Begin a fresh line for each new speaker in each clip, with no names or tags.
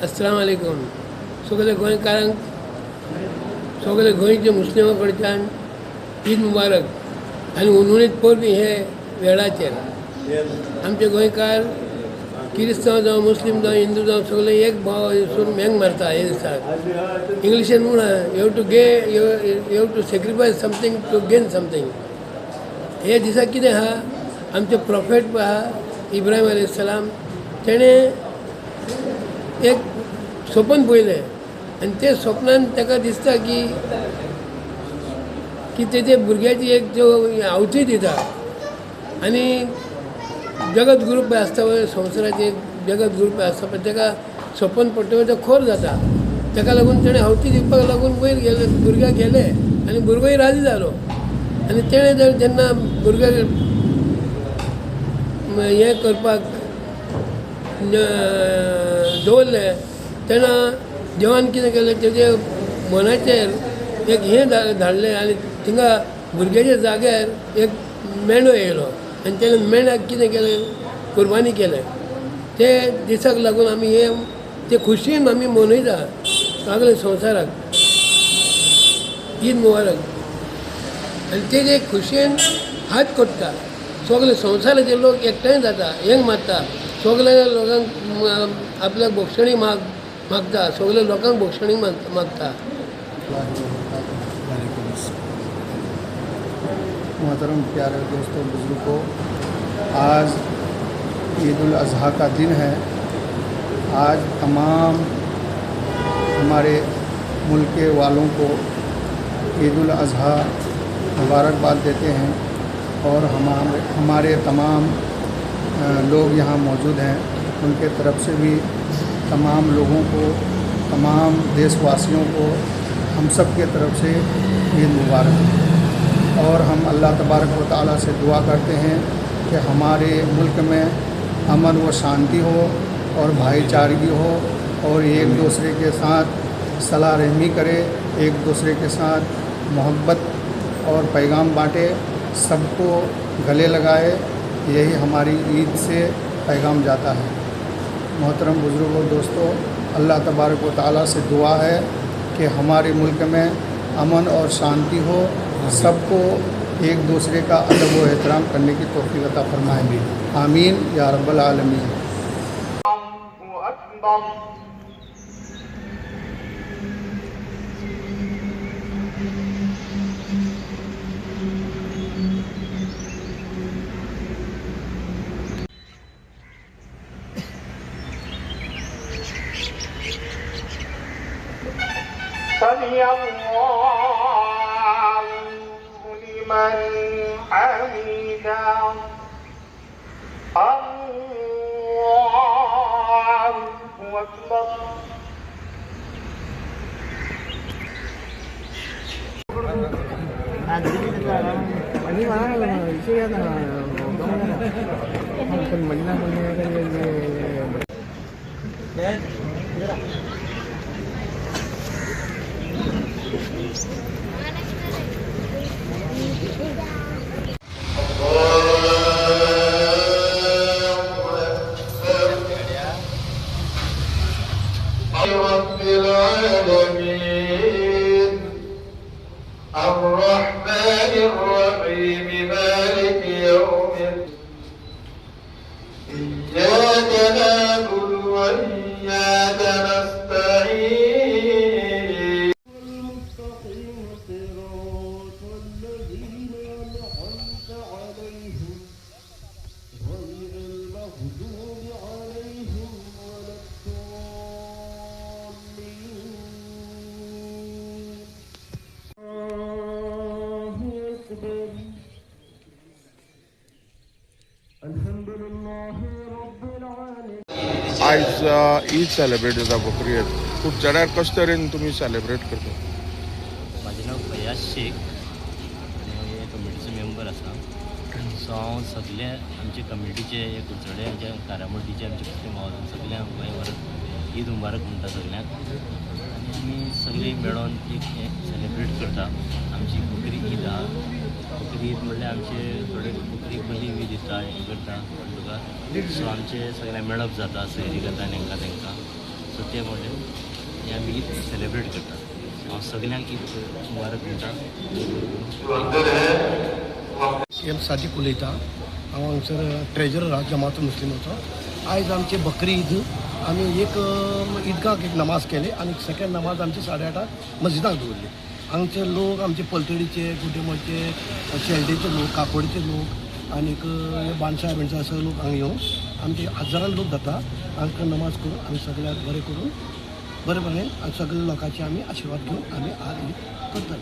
अस्सलाम वालेकुम. सगळे गोंयकारांक, सगळे गोंयच्या मुस्लिमां कडच्यान ईद मुबारक आनी हुनहुनीत परबीं हे वेळाचेर. आमचे गोंयकार किरिस्तांव जावं, मुस्लीम जावं, हिंदू जावं, सगळे एक भाव वचून मेंग मारता हे दिसाक. इंग्लिशीन म्हणा, you to gay you have to sacrifice something to gain something. हे दिसा कितें आहा, आमचे प्रोफेट आहा इब्राहिम अलैहि सलाम, तेणें एक सपन पळयलें आनी ते सपनान ताका दिसता की की तेजे भुरग्याची एक त्यो आवती दिता आनी जगत गुरू पळय आसता पळय, संवसाराचे जगत गुरू पळय आसता पळय, ताका सपन पडटकच तो खोर जाता. ताका लागून तेणें आवती दिवपाक लागून वयर गेले, भुरग्याक गेले आनी भुरगोय राजी जालो. आनी तेणें जर जेन्ना भुरग्याक हें करपाक दवरलें तेन्ना देवान कितें केलें, तेजे मनाचेर एक हें धाडलें आनी थिंगा भुरग्याच्या जाग्यार एक मेंढो येयलो आनी तेणें मेंढ्याक कितें केलें, कुर्बानी केलें. ते दिसाक लागून आमी हे ते खुशयेन आमी मनयता सगळे संवसाराक ईद मुबारक. आनी ते जे खुशयेन हात कोट्टा, सगळे संवसाराचे लोक एकठांय जाता, हेंग मारता, सगळे लोकांक आपल्याक बोगशणी मागता, सगळे लोकांक बोगशणी मागता.
मोहतरम प्यारे दोस्तों, बुज़ुर्गों, आज ईद उल अज़हा का दिन है। आज तमाम हमारे मुल्क के वालों को ईद उल अज़हा मुबारकबाद देते हैं और हमारे तमाम लोग यहाँ मौजूद हैं, उनके तरफ से भी तमाम लोगों को, तमाम देशवासियों को हम सब के तरफ से ईद मुबारक। और हम अल्लाह तबारक व तआला से दुआ करते हैं कि हमारे मुल्क में अमन व शांति हो और भाईचारगी हो और एक दूसरे के साथ सलाह रहमी करे, एक दूसरे के साथ मोहब्बत और पैगाम बांटे, सबको गले लगाए। यही हमारी ईद से पैगाम जाता है। मोहतरम बुज़ुर्गों, दोस्तों, अल्लाह तबारक व तआला से दुआ है कि हमारे मुल्क में अमन और शांति हो, सबको एक दूसरे का अदब व एहतराम करने की तौफीक अता फरमाए। आमीन या रब्बल आलमीन।
आयज ईद सेलिब्रेट जाता बकरी ईद, कुडचड्यार कशे तरेन तुमी सेलिब्रेट करता?
म्हाजें नांव फयाज शेख आनी हांव हे कमिटीचो मेंबर आसा. सो हांव सगळे आमचे कमिटीचे कुडचड्याच्या कारामोटीचे आमचे मुस्लीम भाव सगळ्यांक गोंयभर ईद मुबारक म्हणटा सगळ्यांक. आनी आमी सगळीं मेळोन एक हें सेलिब्रेट करता. आमची बकरी ईद आहा. बकरी ईद म्हणल्यार आमचे थोडे बकरी बली बी दिता, हें करता तुका. सो आमचें सगळें मेळप जाता, सैरी करता तेंकां तेंकां. सो ते म्हणून हे आमी ईद सेलिब्रेट करता. हांव सगल्यांक ईद मुबारक म्हणटा.
एम सादीक उलयता. हांव हांगसर ट्रेजरर आहा जमात मुस्लिमाचो. आयज आमचे बकरी ईद आमी एक ईदगाक एक नमाज केली आनी सेकंड नमाज आमची 8:30 मस्जिदाक दवरली. हांगचे लोक आमचे पलतडीचे, गुडेमोलचे, शेल्डेचे लोक, काकोडचे लोक आनीक बानशा बिणशा सगळे लोक हांगा येवन आमचे हजारान लोक जाता. हांकां नमाज करून आमी सगळ्याक बरें करून बरें आनी सगळ्या लोकांचे आमी आशिर्वाद घेवन आमी आज ईद करतले.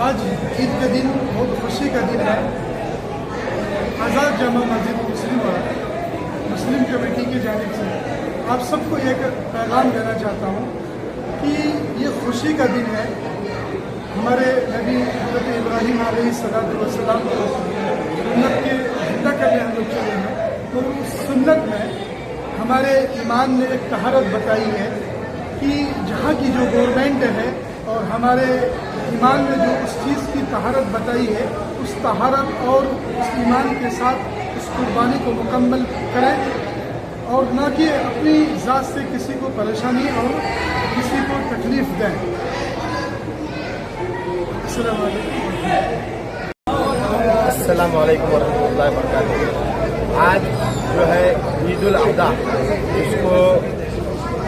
आज ईद का दिन बहुत खुशी का दिन है। आज़ाद जामा मस्जिद मुस्लिम कमेटी की जानिब से आप सबको एक पैगाम देना चाहता हूँ कि ये खुशी का दिन है। हमारे नबी हज़रत इब्राहीम अलैहिस्सलाम को सुन्नत के जिंदा करने हम लोग चले हैं, तो उस सुन्नत में हमारे ईमान ने एक तहारत बताई है कि जहाँ की जो गवर्नमेंट है और हमारे ईमान ने जो उस चीज़ की तहारत बताई है, उस तहारत और उस ईमान के साथ उस कुर्बानी को मुकम्मल करें और न कि अपनी ज़ात से किसी को परेशानी और किसी को तकलीफ़ दें। अस्सलाम वालेकुम।
अस्सलाम वालेकुम वरहमतुल्लाहि वबरकातुहू। आज जो है ईद उल अज़हा, इसको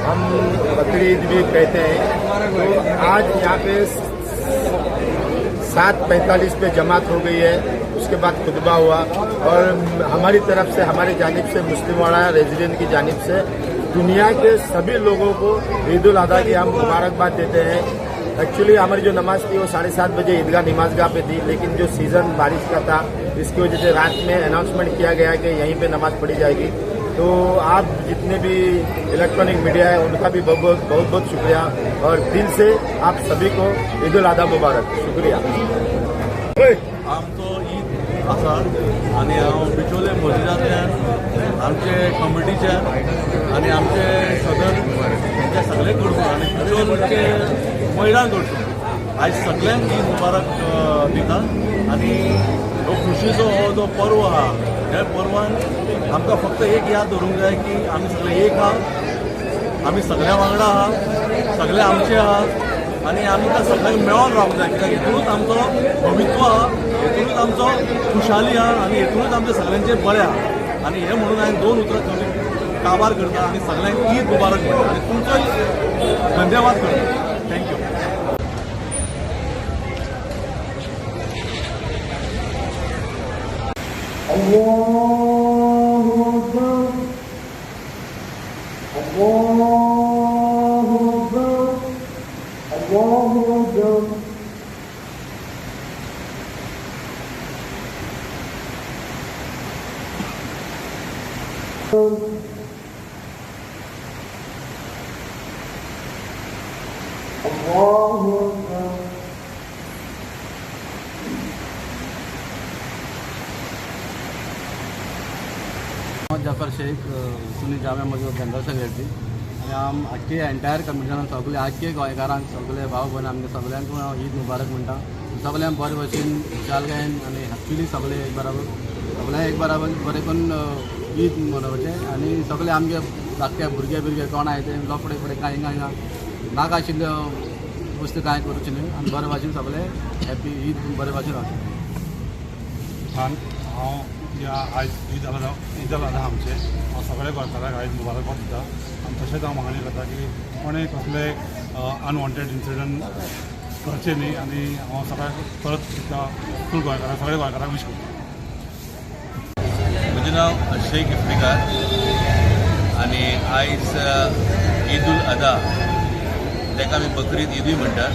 हम बकरीद भी कहते हैं। तो आज यहाँ पे 7:45 पे जमात हो गई है, उसके बाद खुतबा हुआ और हमारी तरफ से, हमारी जानिब से, मुस्लिमवाड़ा रेजिडेंट की जानिब से दुनिया के सभी लोगों को ईद उल अज़हा की हम मुबारकबाद देते हैं। एक्चुअली हमारी जो नमाज़ थी वो 7:30 बजे ईदगाह नमाजगाह पे थी, लेकिन जो सीज़न बारिश का था इसकी वजह से रात में अनाउंसमेंट किया गया कि यहीं पे नमाज़ पढ़ी जाएगी। तो आप जितने भी इलेक्ट्रॉनिक मीडिया है उनका भी बहुत बहुत बहुत शुक्रिया और दिल से आप सभी को ईद उल अज़हा मुबारक। शुक्रिया।
आमचो ईद आसा आनी हांव बिचोले मस्जिदांतल्यान आमचे कमिटीचे आनी आमचे सदर हेंचे सगळे कडसून आनी बिचोलचे मैदान कडसून आयज सगळ्यांक ईद मुबारक दिता. आनी हो खुशीचो हो जो पर्व आहा, ह्या पर्वान आमकां फक्त एक याद दवरूंक जाय की आमी सगळे एक आहा, आमी सगळ्या वांगडा आहा, सगळे आमचे आहा आनी आमकां सगळ्यांक मेळोन रावंक जाय, कित्याक हेतूनच आमचो भवित्व आहा, हेतूनच आमचो खुशाली आहा आनी हेतूनच आमचें सगळ्यांचें बरें आहा. आनी हें म्हणून हांवें दोन उतरां कमी काबार करता आनी सगळ्यांक ईद मुबारक म्हणटा आनी तुमचोय धन्यवाद करता. Thank you.
Allahu Akbar, Allahu Akbar, Allahu Akbar. Allahu Akbar.
Mohammad Jafar Shaikh, Sunni Jama Masjid general secretary. आनी हांव आख्खे एंटायर कमिटीन सगळे आख्खे गोंयकारांक सगळे भाव भयण आमगे सगळ्यांक हांव ईद मुबारक म्हणटा. सगळ्यांक बरे भशेन खुशालकायेन आनी हॅप्पिली सगळे एक बराबर सगळ्यांक एक बराबर बरें करून ईद मनोवचें. आनी सगळे आमगे धाकटे भुरगे बिरगे कोण आहाय ते लफडे फुडें कांय हिंगा हिंगा नाका आशिल्ल्यो वस्तू कांय करूचें न्हय आनी बरे भाशेन सगळे हॅप्पी ईद बरे भाशेन रावचें.
हांव या आयज ईद अल अजहा आमचें हांव सगळ्या गोंयकारांक आयज मुबारकबाद दिता आनी तशेंच हांव मागणी करता की कोणें कसले अनवॉन्टेड इन्सिडंट करचें न्ही आनी हांव सगळ्यांक परत एकदां फूल गोंयकारांक सगळ्या गोंयकारांक विश करता.
म्हजें नांव शेख इफ्तिकार आनी आयज ईद उल अधा ताका आमी बकरीद ईदूय म्हणटात.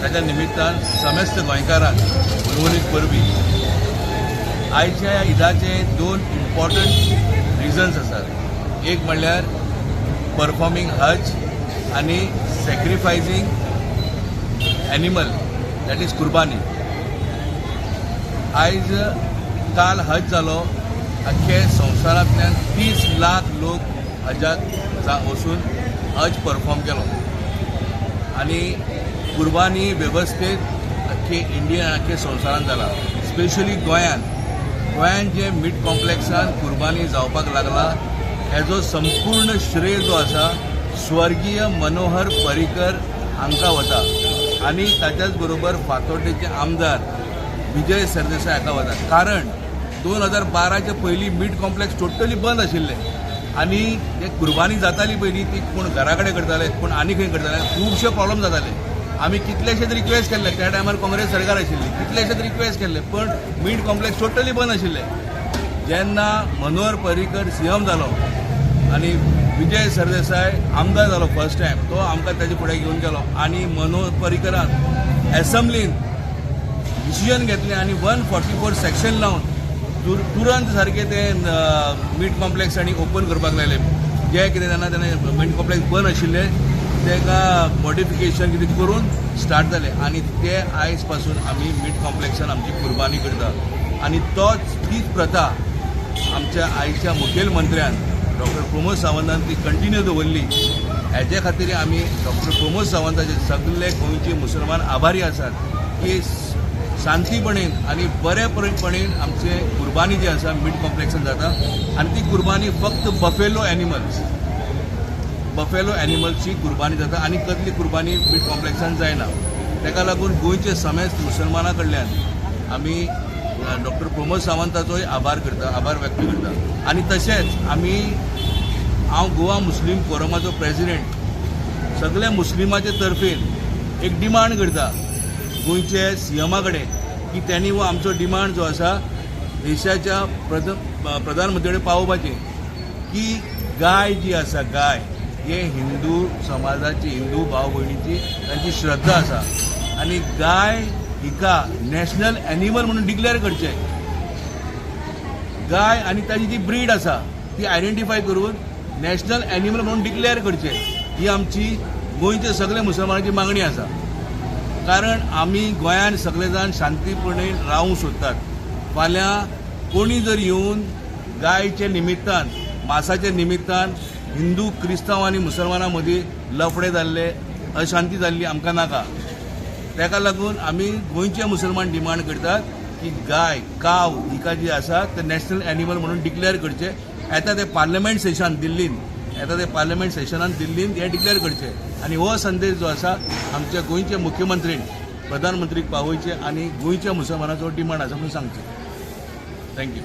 ताच्या निमित्तान समेस्त गोंयकारांक हुनहुनीत परबी. आयच्या ह्या ईदाचे 2 इम्पॉर्टंट रिजन्स आसात. एक म्हणल्यार परफॉर्मींग हज आनी सॅक्रिफायझींग एनिमल that is कुर्बानी. आयज काल हज जालो. आख्खे संवसारांतल्यान 30 लाख लोक हजाक वचून हज परफॉर्म केलो आनी कुर्बानी वेवस्थेत आख्खे इंडियन आख्खे संवसारांत जाला. स्पेशली गोंयांत गोंयांत जे मीट कॉम्प्लेक्सान कुर्बानी जावपाक लागला हेजो संपूर्ण श्रेय जो आसा स्वर्गीय मनोहर पर्रीकर हांकां वता आनी ताच्याच बरोबर फातोड्डेचे आमदार विजय सरदेसाय हाका वता. कारण 2012च्या पयलीं मीट कॉम्प्लेक्स टोटली बंद आशिल्लें आनी ते कुर्बानी जाताली पयलीं ती कोण घरा कडेन करताले, कोण आनी खंय करताले, खुबशे प्रॉब्लम जाताले. आमी कितलेशेच रिक्वेस्ट केल्ले, त्या टायमार काँग्रेस सरकार आशिल्ली, कितलेशेच रिक्वेस्ट केल्ले पण मीट कॉम्प्लेक्स टोटली बंद आशिल्लें. जेन्ना मनोहर पर्रीकर सीएम जालो आनी विजय सरदेसाय आमदार जालो फर्स्ट टायम, तो आमकां ताजे फुडें घेवन गेलो आनी मनोहर पर्रीकरान एसेंब्लीन डिसिजन घेतलें आनी 144 सेक्शन लावन तुरंत सारकें तें मीट कॉम्प्लेक्स आनी ओपन करपाक लागले. जें कितें तेन्ना तेणें मीट कॉम्प्लेक्स बंद आशिल्लें ताका मॉडिफिकेशन कितें करून स्टार्ट जालें आनी ते आयज पासून आमी मीट कॉम्प्लेक्सान आमची कुर्बानी करता. आनी तोच तीच प्रथा आमच्या आयच्या मुखेलमंत्र्यान डॉक्टर प्रमोद सावंतान ती कंटिन्यू दवरली. हेजे खातीर आमी डॉक्टर प्रमोद सावंताचे सगळे गोंयचे मुसलमान आभारी आसात की शांतीपणेन आनी बरेपणेन आमचे कुर्बानी जी आसा मीट कॉम्प्लेक्सान जाता आनी ती कुर्बानी फक्त बफेलो एनिमल्सची कुर्बानी जाता आनी कसली कुर्बानी मीट कॉम्प्लेक्सान जायना. ताका लागून गोंयचे समेस्त मुसलमाना कडल्यान आमी डॉक्टर प्रमोद सावंताचोय आभार करता, आभार व्यक्त करता. आनी तशेंच आमी हांव गोवा मुस्लीम फोरमाचो प्रेसिडेंट सगल्या मुस्लिमाचे तर्फेन एक डिमांड करता गोंयचे सीएमा कडेन की त्यांनी हो आमचो डिमांड जो आसा देशाच्या प्रधानमंत्री कडेन पावोवपाचें की गाय जी आसा, गाय हे हिंदू समाजाची, हिंदू भाव भयणीची तांची श्रद्धा आसा आनी गाय हिका नॅशनल एनिमल म्हणून डिक्लेअर करचें. गाय आनी ताजी जी ब्रीड आसा ती आयडेंटिफाय करून नॅशनल एनिमल म्हणून डिक्लेअर करचें ही आमची गोंयचे सगळे मुसलमानांची मागणी आसा. कारण आमी गोंयांत सगळे जाण शांतीपणे रावूंक सोदतात. फाल्यां कोणी जर येवन गायच्या निमित्तान, मासाच्या निमित्तान हिंदू क्रिस्तांव आनी मुसलमानां मदीं लफडे जाल्ले, अशांती जाल्ली आमकां नाका. ताका लागून आमी गोंयचे मुसलमान डिमांड करतात की गाय, काव हिका जी आसा ते नॅशनल एनिमल म्हणून डिक्लेअर करचें. येता ते पार्लमेंट सेशन दिल्लीन, येता ते पार्लमेंट सेशनान दिल्लीन हें डिक्लेअर करचें आनी हो संदेश जो आसा आमच्या गोंयचे मुख्यमंत्रीन प्रधानमंत्रीक पावोवचें आनी गोंयच्या मुसलमानाचो डिमांड आसा म्हणून सांगचें. Thank you.